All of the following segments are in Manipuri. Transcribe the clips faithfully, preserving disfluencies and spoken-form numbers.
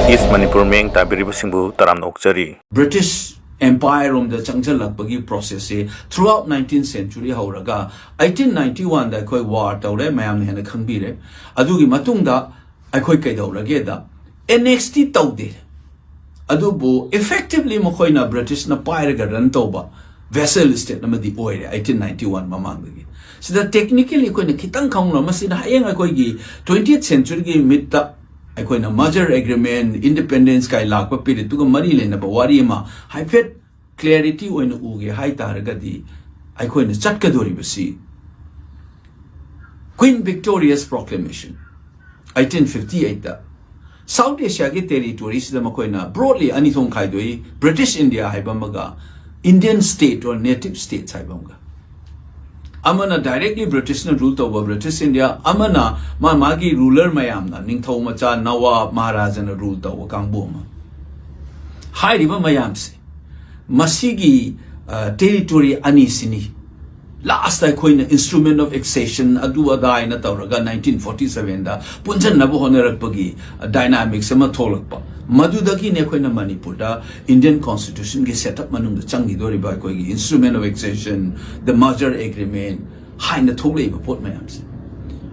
ꯏꯁ ꯃꯅꯤꯄꯨꯔ ꯃꯤꯠꯌꯦꯡ ꯇꯥꯕꯤꯔꯤꯕꯁꯤꯡꯕꯨ ꯇꯔꯥꯝꯅ ꯑꯣꯛꯆꯔꯤ꯫ British Empire ꯔꯣꯝꯗ ꯆꯪꯁꯤꯜꯂꯛꯄꯒꯤ process ꯁꯦ throughout nineteenth century ꯍꯧꯔꯒ eighteen ninety one ꯗ ꯑꯩꯈꯣꯏ war ꯇꯧꯔꯦ, ꯃꯌꯥꯝꯅ ꯍꯦꯟꯅ ꯈꯪꯕꯤꯔꯦ꯫ ꯑꯗꯨꯒꯤ ꯃꯇꯨꯡꯗ ꯑꯩꯈꯣꯏ ꯀꯩꯗꯧꯔꯒꯦꯗ, annex ꯇꯤ ꯇꯧꯗꯦ, ꯑꯗꯨꯕꯨ effectively ꯃꯈꯣꯏꯅ British ꯅ ꯄꯥꯏꯔꯒ run ꯇꯧꯕ vassal state ꯑꯃꯗꯤ ꯑꯣꯏꯔꯦ eighteen ninety one ꯃꯃꯥꯡꯗꯒꯤ꯫ ꯁꯤꯗ technically ꯑꯩꯈꯣꯏꯅ ꯈꯤꯇꯪ ꯈꯪꯂꯣ, ꯃꯁꯤꯅ ꯍꯌꯦꯡ ꯑꯩꯈꯣꯏꯒꯤ twentieth century ꯒꯤ ꯃꯤꯠꯇ ꯑꯩꯈꯣꯏꯅ merger agreement, independence ꯀꯥꯏ ꯂꯥꯛꯄ period ꯇꯨꯒ ꯃꯔꯤ ꯂꯩꯅꯕ ꯋꯥꯔꯤ ꯑꯃ ꯍꯥꯏꯐꯦꯠ clarity ꯑꯣꯏꯅ ꯎꯒꯦ ꯍꯥꯏ ꯇꯥꯔꯒꯗꯤ, ꯑꯩꯈꯣꯏꯅ ꯆꯠꯀꯗꯧꯔꯤꯕꯁꯤ Queen Victoria's Proclamation, eighteen fifty eight ꯇ South Asia ꯒꯤ territory ꯁꯤꯗ ꯃꯈꯣꯏꯅ broadly ꯑꯅꯤ ꯊꯣꯛꯅ ꯈꯥꯏꯗꯣꯛꯏ, British India ꯍꯥꯏꯕ ꯑꯃꯒ Indian state or native states ꯍꯥꯏꯕ ꯑꯃꯒ꯫ ꯑꯃꯅ directly British ꯅ rule ꯇꯧꯕ British India, ꯑꯃꯅ ꯃꯥ ꯃꯥꯒꯤ ruler ꯃꯌꯥꯝꯅ, ꯅꯤꯡꯊꯧ ꯃꯆꯥ, ꯅꯋꯥꯕ, ꯃꯍꯥꯔꯥꯖꯥꯅ rule ꯇꯧꯕ ꯀꯥꯡꯕꯨ ꯑꯃ꯫ ꯍꯥꯏꯔꯤꯕ ꯃꯌꯥꯝꯁꯦ, ꯃꯁꯤꯒꯤ, ꯑ, territory ꯑꯅꯤꯁꯤꯅꯤ last ꯑꯩꯈꯣꯏꯅ instrument of accession ꯑꯗꯨ ꯑꯗꯥ ꯍꯥꯏꯅ ꯇꯧꯔꯒ nineteen forty seven ꯗ ꯄꯨꯟꯁꯤꯟꯅꯕ ꯍꯣꯠꯅꯔꯛꯄꯒꯤ dynamics ꯑꯃ ꯊꯣꯛꯂꯛꯄ꯫ ꯃꯗꯨꯗꯒꯤꯅꯦ ꯑꯩꯈꯣꯏꯅ ꯃꯅꯤꯄꯨꯔꯗ Indian Constitution ꯒꯤ setup ꯃꯅꯨꯡꯗ ꯆꯪꯈꯤꯗꯣꯔꯤꯕ ꯑꯩꯈꯣꯏꯒꯤ instrument of accession, the merger agreement ꯍꯥꯏꯅ ꯊꯣꯛꯂꯛꯏꯕ ꯄꯣꯠ ꯃꯌꯥꯝꯁꯦ꯫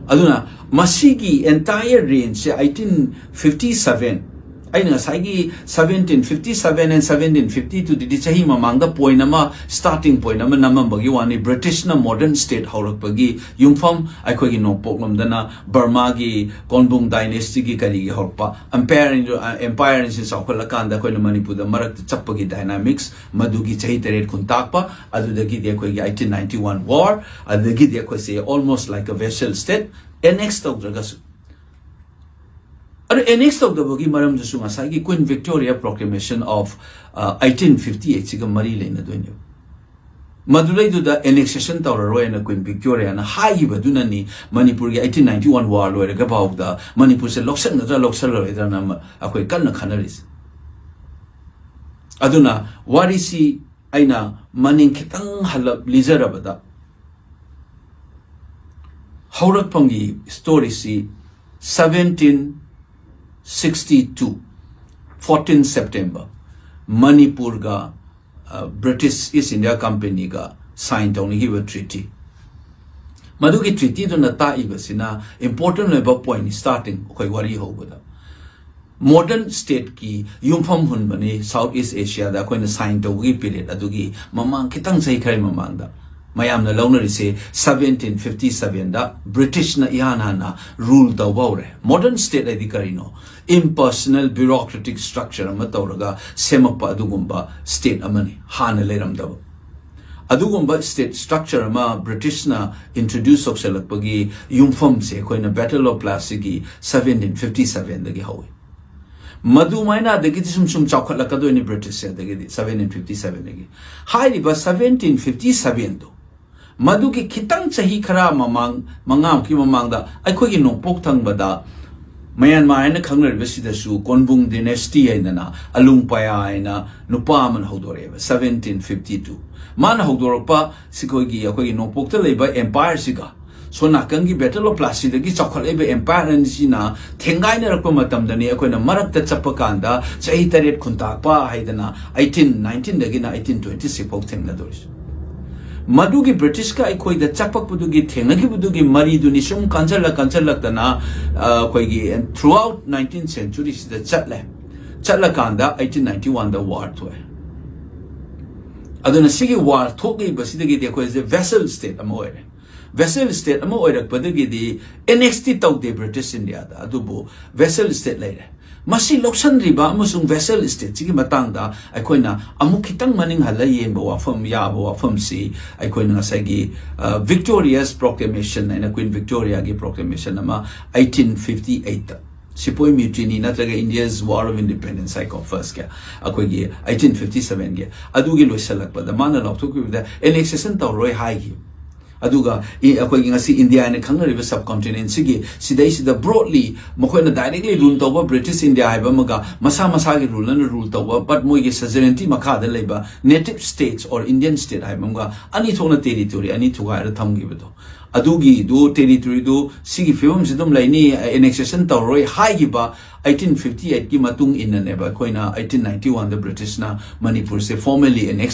ꯑꯗꯨꯅ ꯃꯁꯤꯒꯤ entire range ꯁꯦ eighteen fifty seven, ꯑꯩꯅ ꯉꯁꯥꯏꯒꯤ seventeen fifty seven and seventeen fifty two ꯗꯨꯗꯤ ꯆꯍꯤ ꯃꯃꯥꯡꯗ point ꯑꯃ, starting point ꯑꯃ ꯅꯝꯃꯝꯕꯒꯤ ꯋꯥꯅꯤ꯫ British ꯅ modern state ꯍꯧꯔꯛꯄꯒꯤ ꯌꯨꯝꯐꯝ ꯑꯩꯈꯣꯏꯒꯤ ꯅꯣꯡꯄꯣꯛꯂꯣꯝꯗꯅ ꯕꯔꯃꯥꯒꯤ ꯀꯣꯟꯕꯨꯡ dynasty ꯒꯤ ꯀꯔꯤꯒꯤ ꯍꯧꯔꯛꯄ, empire, empire ꯁꯤ ꯆꯥꯎꯈꯠꯂꯀꯥꯟꯗ ꯑꯩꯈꯣꯏꯅ ꯃꯅꯤꯄꯨꯔꯗ ꯃꯔꯛꯇ ꯆꯞꯄꯒꯤ dynamics, ꯃꯗꯨꯒꯤ ꯆꯍꯤ ꯇꯔꯦꯠ ꯈꯨꯟꯇꯥꯛꯄ, ꯑꯗꯨꯗꯒꯤꯗꯤ ꯑꯩꯈꯣꯏꯒꯤ eighteen ninety one war, ꯑꯗꯨꯗꯒꯤꯗꯤ ꯑꯩꯈꯣꯏꯁꯦ almost like a vassal state, annex ꯇꯧꯗ꯭ꯔꯒꯁꯨ꯫ ꯑꯗꯨ annex ꯇꯧꯗꯕꯒꯤ ꯃꯔꯝꯗꯨꯁꯨ ꯉꯁꯥꯏꯒꯤ Queen Victoria Proclamation of, ꯑ, eighteen fifty eight ꯁꯤꯒ ꯃꯔꯤ ꯂꯩꯅꯗꯣꯏꯅꯦꯕ꯫ ꯃꯗꯨꯗꯩꯗꯨꯗ annexation ꯇꯧꯔꯔꯣꯏꯅ Queen Victoria ꯅ ꯍꯥꯏꯈꯤꯕꯗꯨꯅꯅꯤ ꯃꯅꯤꯄꯨꯔꯒꯤ eighteen ninety one war ꯂꯣꯏꯔꯒ ꯐꯥꯎꯗ ꯃꯅꯤꯄꯨꯔꯁꯦ ꯂꯧꯁꯟꯒꯗ꯭ꯔꯥ ꯂꯧꯁꯜꯂꯔꯣꯏꯗ꯭ꯔꯅ ꯑꯃ ꯑꯩꯈꯣꯏ ꯀꯟꯅ ꯈꯟꯅꯔꯤꯁꯦ꯫ ꯑꯗꯨꯅ ꯋꯥꯔꯤꯁꯤ ꯑꯩꯅ ꯃꯅꯤꯡ ꯈꯤꯇꯪ ꯍꯜꯂꯞ ꯂꯤꯖꯔꯕꯗ, ꯍꯧꯔꯛꯐꯝꯒꯤ story ꯁꯤ seventeen sixty two fourteen September, ꯃꯅꯤꯄꯨꯔꯒ, ꯑ, British East India Companyꯒ sign ꯇꯧꯅꯈꯤꯕ treaty꯫ ꯃꯗꯨꯒꯤ treatyꯗꯨꯅ ꯇꯥꯛꯏꯕꯁꯤꯅ important ꯑꯣꯏꯕ point starting ꯑꯩꯈꯣꯏ ꯋꯥꯔꯤ ꯍꯧꯕꯗ꯫ Modern stateꯀꯤ ꯌꯨꯝꯐꯝ ꯍꯨꯟꯕꯅꯤ South East Asiaꯗ ꯑꯩꯈꯣꯏꯅ sign ꯇꯧꯕꯒꯤ period ꯑꯗꯨꯒꯤ ꯃꯃꯥꯡ ꯈꯤꯇꯪ ꯆꯍꯤ ꯈꯔ ꯃꯃꯥꯡꯗ꯫ ꯃꯌꯥꯝꯅ ꯂꯧꯅꯔꯤꯁꯦ seventeen fifty sevenꯗ Britishꯅ ꯏꯍꯥꯟ ꯍꯥꯟꯅ rule ꯇꯧꯕ ꯍꯧꯔꯦ꯫ Modern state ꯍꯥꯏꯗꯤ ꯀꯔꯤꯅꯣ? Impersonal bureaucratic structure ꯑꯃ ꯇꯧꯔꯒ ꯁꯦꯝꯃꯛꯄ ꯑꯗꯨꯒꯨꯝꯕ state ꯑꯃꯅꯤ, ꯍꯥꯟꯅ ꯂꯩꯔꯝꯗꯕ꯫ ꯑꯗꯨꯒꯨꯝꯕ state structure ꯑꯃ Britishꯅ introduce ꯇꯧꯁꯜꯂꯛꯄꯒꯤ ꯌꯨꯝꯐꯝꯁꯦ ꯑꯩꯈꯣꯏꯅ Battle of Plasseyꯒꯤ seventeen fifty sevenꯗꯒꯤ ꯍꯧꯏ꯫ ꯃꯗꯨꯃꯥꯏꯅ ꯑꯗꯒꯤꯗꯤ ꯁꯨꯝ ꯁꯨꯝ ꯆꯥꯎꯈꯠꯂꯛꯀꯗꯣꯏꯅꯤ Britishꯁꯦ ꯑꯗꯒꯤꯗꯤ seventeen fifty sevenꯗꯒꯤ꯫ ꯍꯥꯏꯔꯤꯕ seventeen fifty sevenꯗꯣ, ꯃꯗꯨꯒꯤ ꯈꯤꯇꯪ ꯆꯍꯤ ꯈꯔ ꯃꯃꯥꯡ, ꯃꯉꯥꯃꯨꯛꯀꯤ ꯃꯃꯥꯡꯗ ꯑꯩꯈꯣꯏꯒꯤ ꯅꯣꯡꯄꯣꯛ ꯊꯪꯕꯗ ꯃ꯭ꯌꯥꯟꯃꯥꯔ ꯍꯥꯏꯅ ꯈꯪꯅꯔꯤꯕꯁꯤꯗꯁꯨ ꯀꯣꯟꯕꯨꯡ dynasty ꯍꯥꯏꯗꯅ ꯑꯂꯨꯡ ꯄꯌꯥ ꯍꯥꯏꯅ ꯅꯨꯄꯥ ꯑꯃꯅ ꯍꯧꯗꯣꯔꯛꯑꯦꯕ, seventeen fifty two꯫ ꯃꯥꯅ ꯍꯧꯗꯣꯔꯛꯄ ꯁꯤꯈꯣꯏꯒꯤ, ꯑꯩꯈꯣꯏꯒꯤ ꯅꯣꯡꯄꯣꯛꯇ ꯂꯩꯕ empireꯁꯤꯒ ꯁꯣꯝ ꯅꯥꯀꯟꯒꯤ Battle of Plasseyꯗꯒꯤ ꯆꯥꯎꯈꯠꯂꯛꯏꯕ empire ꯑꯅꯤꯁꯤꯅ ꯊꯦꯡꯒꯥꯏꯅꯔꯛꯄ ꯃꯇꯝꯗꯅꯤ ꯑꯩꯈꯣꯏꯅ ꯃꯔꯛꯇ ꯆꯠꯄ ꯀꯥꯟꯗ ꯆꯍꯤ ꯇꯔꯦꯠ ꯈꯨꯟꯇꯥꯛꯄ ꯍꯥꯏꯗꯅ eighteen nineteenꯗꯒꯤꯅ eighteen twenty six ꯐꯥꯎ ꯊꯦꯡꯅꯗꯣꯔꯤꯁꯦ꯫ ꯃꯗꯨꯒꯤ Britishꯀ ꯑꯩꯈꯣꯏꯗ ꯆꯥꯛꯄꯛꯄꯗꯨꯒꯤ, ꯊꯦꯡꯅꯈꯤꯕꯗꯨꯒꯤ ꯃꯔꯤꯗꯨꯅꯤ ꯁꯨꯝ ꯀꯟꯁꯤꯜꯂ ꯀꯟꯁꯤꯜꯂꯛꯇꯅ, ꯑ, ꯑꯩꯈꯣꯏꯒꯤ throughout nineteenth centuryꯁꯤꯗ ꯆꯠꯂꯦ꯫ ꯆꯠꯂꯀꯥꯟꯗ eighteen ninety oneꯗ war ꯊꯣꯛꯑꯦ꯫ ꯑꯗꯨꯅ ꯁꯤꯒꯤ war ꯊꯣꯛꯂꯤꯕꯁꯤꯗꯒꯤꯗꯤ ꯑꯩꯈꯣꯏꯁꯦ vassal state ꯑꯃ ꯑꯣꯏꯔꯦ꯫ Vassal state ꯑꯃ ꯑꯣꯏꯔꯛꯄꯗꯒꯤꯗꯤ annexeꯗꯤ ꯇꯧꯗꯦ British Indiaꯗ, ꯑꯗꯨꯕꯨ vassal state ꯂꯩꯔꯦ꯫ ꯃꯁꯤ ꯂꯧꯁꯟꯗ꯭ꯔꯤꯕ ꯑꯃꯁꯨꯡ vassal stateꯁꯤꯒꯤ ꯃꯇꯥꯡꯗ ꯑꯩꯈꯣꯏꯅ ꯑꯃꯨꯛ ꯈꯤꯇꯪ ꯃꯅꯤꯡ ꯍꯜꯂ ꯌꯦꯡꯕ ꯋꯥꯐꯝ ꯌꯥꯕ ꯋꯥꯐꯝꯁꯤ ꯑꯩꯈꯣꯏꯅ ꯉꯁꯥꯏꯒꯤ, ꯑ, Victoria's Proclamation ꯍꯥꯏꯅ Queen Victoriaꯒꯤ proclamation ꯑꯃ eighteen fifty eightꯇ, ꯁꯤꯄꯣꯏ mutiny ꯅꯠꯇ꯭ꯔꯒ India's War of Independence ꯍꯥꯏꯀꯣ, firstꯀꯤ ꯑꯩꯈꯣꯏꯒꯤ eighteen fifty sevenꯒꯤ, ꯑꯗꯨꯒꯤ ꯂꯣꯏꯁꯤꯜꯂꯛꯄꯗ ꯃꯥꯅ ꯂꯥꯎꯊꯣꯛꯈꯤꯕꯗ annexation ꯇꯧꯔꯣꯏ ꯍꯥꯏꯈꯤ꯫ ꯑꯗꯨꯒ ꯏ-, ꯑꯩꯈꯣꯏꯒꯤ ꯉꯁꯤ ꯏꯟꯗꯤꯌꯥ ꯍꯥꯏꯅ ꯈꯪꯅꯔꯤꯕ subcontinentꯁꯤꯒꯤ ꯁꯤꯗꯩꯁꯤꯗ broadly ꯃꯈꯣꯏꯅ directly rule ꯇꯧꯕ British India ꯍꯥꯏꯕ ꯑꯃꯒ ꯃꯁꯥ ꯃꯁꯥꯒꯤ rulerꯅ rule ꯇꯧꯕ, but ꯃꯣꯏꯒꯤ suzerainty ꯃꯈꯥꯗ ꯂꯩꯕ native states or Indian state ꯍꯥꯏꯕ ꯑꯃꯒ ꯑꯅꯤ ꯊꯣꯛꯅ territory ꯑꯅꯤ ꯊꯨꯒꯥꯏꯔ ꯊꯝꯈꯤꯕꯗꯣ, ꯑꯗꯨꯒꯤꯗꯨ, territoryꯗꯨ ꯁꯤꯒꯤ ꯐꯤꯕꯝꯁꯤ ꯑꯗꯨꯝ ꯂꯩꯅꯤ, annexation ꯇꯧꯔꯣꯏ ꯍꯥꯏꯈꯤꯕ eighteen fifty eightꯀꯤ ꯃꯇꯨꯡ ꯏꯟꯅꯅꯦꯕ ꯑꯩꯈꯣꯏꯅ eighteen ninety oneꯗ Britishꯅ ꯃꯅꯤꯄꯨꯔꯁꯦ formally annex